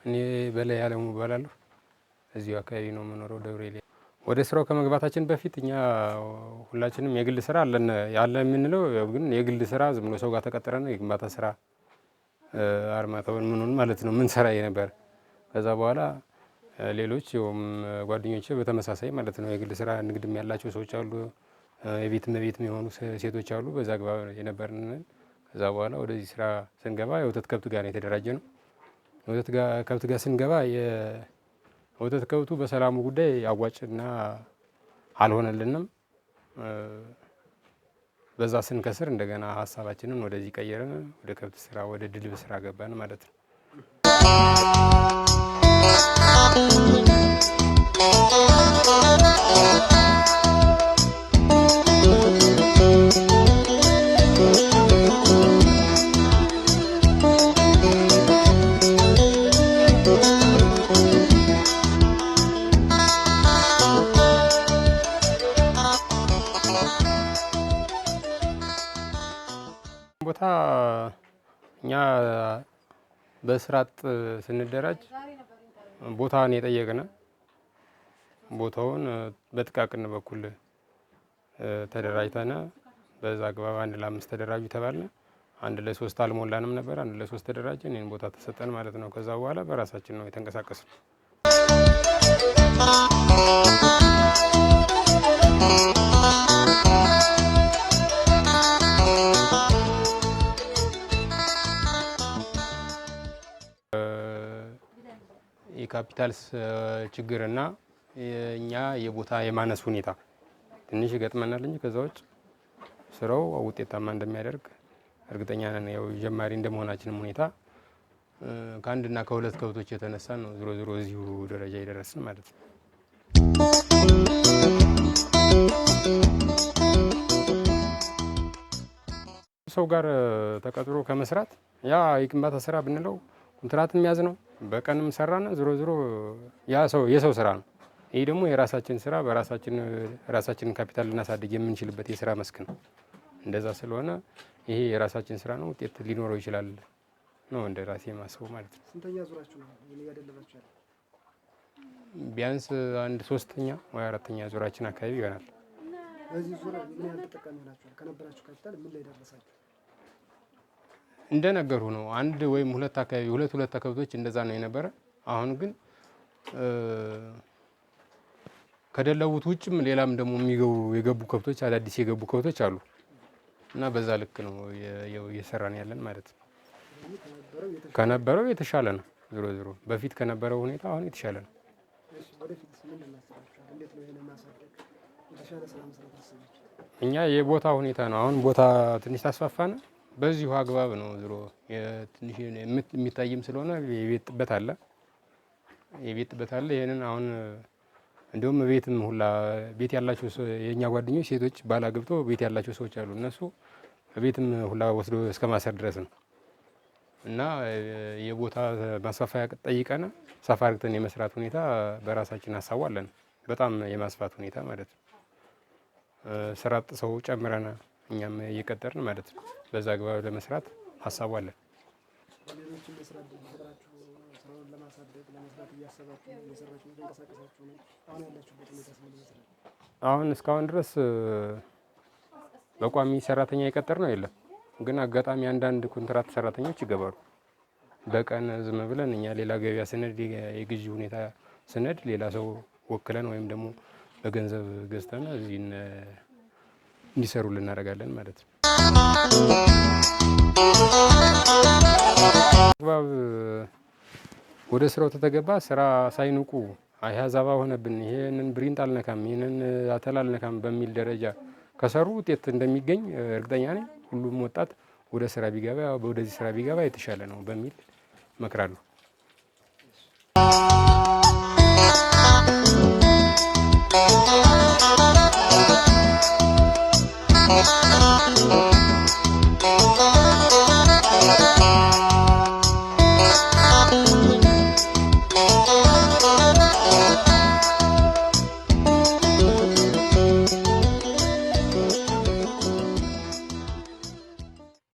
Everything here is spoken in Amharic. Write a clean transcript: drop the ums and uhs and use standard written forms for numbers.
እኔ በላይ አለሙ እባላለሁ። እዚሁ አካባቢ ነው የምኖረው፣ ደብረ ኤልያስ። ወደ ስራው ከመግባታችን በፊት እኛ ሁላችንም የግል ስራ አለን ያለ የምንለው ያው ግን የግል ስራ ዝም ብሎ ሰው ጋር ተቀጥረን የግንባታ ስራ አርማታውን ምኑን ማለት ነው ምን ሰራ የነበር። ከዛ በኋላ ሌሎች ያውም ጓደኞቼ በተመሳሳይ ማለት ነው የግል ስራ ንግድም ያላቸው ሰዎች አሉ፣ የቤት እመቤትም የሆኑ ሴቶች አሉ። በዛ አግባብ የነበርን። ከዛ በኋላ ወደዚህ ስራ ስንገባ የወተት ከብት ጋር ነው የተደራጀ ነው። ወተት ከብት ጋር ስንገባ የወተት ከብቱ በሰላሙ ጉዳይ አዋጭና አልሆነልንም። በዛ ስንከስር እንደገና ሀሳባችንን ወደዚህ ቀየርን፣ ወደ ከብት ስራ ወደ ድልብ ስራ ገባን ማለት ነው። ቦታ እኛ በስራ አጥ ስንደራጅ ቦታውን የጠየቅነ ቦታውን በጥቃቅን በኩል ተደራጅተነ በዛ አግባብ 1 ለ5 ተደራጁ ተባልነ። 1 ለ3 አልሞላንም ነበር። 1 ለ3 ተደራጀን፣ ይሄን ቦታ ተሰጠን ማለት ነው። ከዛ በኋላ በራሳችን ነው የተንቀሳቀስነው። የካፒታል ችግርና የኛ የቦታ የማነስ ሁኔታ ትንሽ ይገጥመናል እንጂ ከዛ ውጭ ስራው ውጤታማ እንደሚያደርግ እርግጠኛ ነን። ያው ጀማሪ እንደመሆናችንም ሁኔታ ከአንድና ከሁለት ከብቶች የተነሳ ነው ዞሮ ዞሮ እዚሁ ደረጃ የደረስን ማለት ነው። ሰው ጋር ተቀጥሮ ከመስራት ያ የግንባታ ስራ ብንለው ኮንትራት የሚያዝ ነው። በቀንም ሰራን ዞሮ ዞሮ ያ ሰው የሰው ስራ ነው። ይሄ ደግሞ የራሳችን ስራ በራሳችን ራሳችንን ካፒታል ልናሳድግ የምንችልበት የስራ መስክ ነው። እንደዛ ስለሆነ ይሄ የራሳችን ስራ ነው፣ ውጤት ሊኖረው ይችላል ነው እንደ ራሴ የማስበው ማለት ነው። ስንተኛ ዙራችሁ ነው እያደለባችሁ ያለው? ቢያንስ አንድ 3ኛ ወይ 4ኛ ዙራችን አካባቢ ይሆናል። በዚህ ዙር ምን ያህል ተጠቃሚ ሆናችኋል? ከነበራችሁ ካፒታል ምን ላይ ደረሳችሁ? እንደነገሩ ነው አንድ ወይም ሁለት አካባቢ ሁለት ሁለት ከብቶች እንደዛ ነው የነበረ። አሁን ግን ከደለቡት ውጭም ሌላም ደግሞ የሚገቡ የገቡ ከብቶች አዳዲስ የገቡ ከብቶች አሉ እና በዛ ልክ ነው እየሰራን ያለን ማለት ነው። ከነበረው የተሻለ ነው። ዞሮ ዞሮ በፊት ከነበረው ሁኔታ አሁን የተሻለ ነው። እኛ የቦታ ሁኔታ ነው አሁን ቦታ ትንሽ ታስፋፋን በዚሁ አግባብ ነው። ዞሮ ትንሽ የሚታይም ስለሆነ የቤት ጥበት አለ፣ የቤት ጥበት አለ። ይሄንን አሁን እንደውም ቤትም ሁላ ቤት ያላቸው የኛ ጓደኞች ሴቶች ባል አግብቶ ቤት ያላቸው ሰዎች አሉ። እነሱ ቤትም ሁላ ወስዶ እስከ ማሰር ድረስ ነው። እና የቦታ ማስፋፋያ ጠይቀን ሰፋ አድርገን የመስራት ሁኔታ በራሳችን ሀሳቡ አለን። በጣም የማስፋት ሁኔታ ማለት ነው። ስራ አጥ ሰው ጨምረን እኛም እየቀጠርን ማለት ነው። በዛ አግባብ ለመስራት ሀሳቡ አለን። ሌሎችም የስራ እድል ፈጥራችሁ ስራውን ለማሳደግ ለመስራት እያሰባችሁ እየሰራችሁ እየተንቀሳቀሳችሁ ነው። አሁን ያላችሁበት ሁኔታ ምን ይመስላል? አሁን እስካሁን ድረስ በቋሚ ሰራተኛ የቀጠርነው የለም። ግን አጋጣሚ አንዳንድ ኮንትራት ሰራተኞች ይገባሉ። በቀን ዝም ብለን እኛ ሌላ ገበያ ስንሄድ የግዢ ሁኔታ ስንሄድ ሌላ ሰው ወክለን ወይም ደግሞ በገንዘብ ገዝተን እዚህ እንዲሰሩ እናደርጋለን ማለት ነው። አግባብ ወደ ስራው ተተገባ ስራ ሳይንቁ አይ ሀዛባ ሆነብን ይሄንን ብሪንት አልነካም ይሄንን አተላ አልነካም በሚል ደረጃ ከሰሩ ውጤት እንደሚገኝ እርግጠኛ ነኝ። ሁሉም ወጣት ወደ ስራ ቢገባ ወደዚህ ስራ ቢገባ የተሻለ ነው በሚል እመክራለሁ። ነው።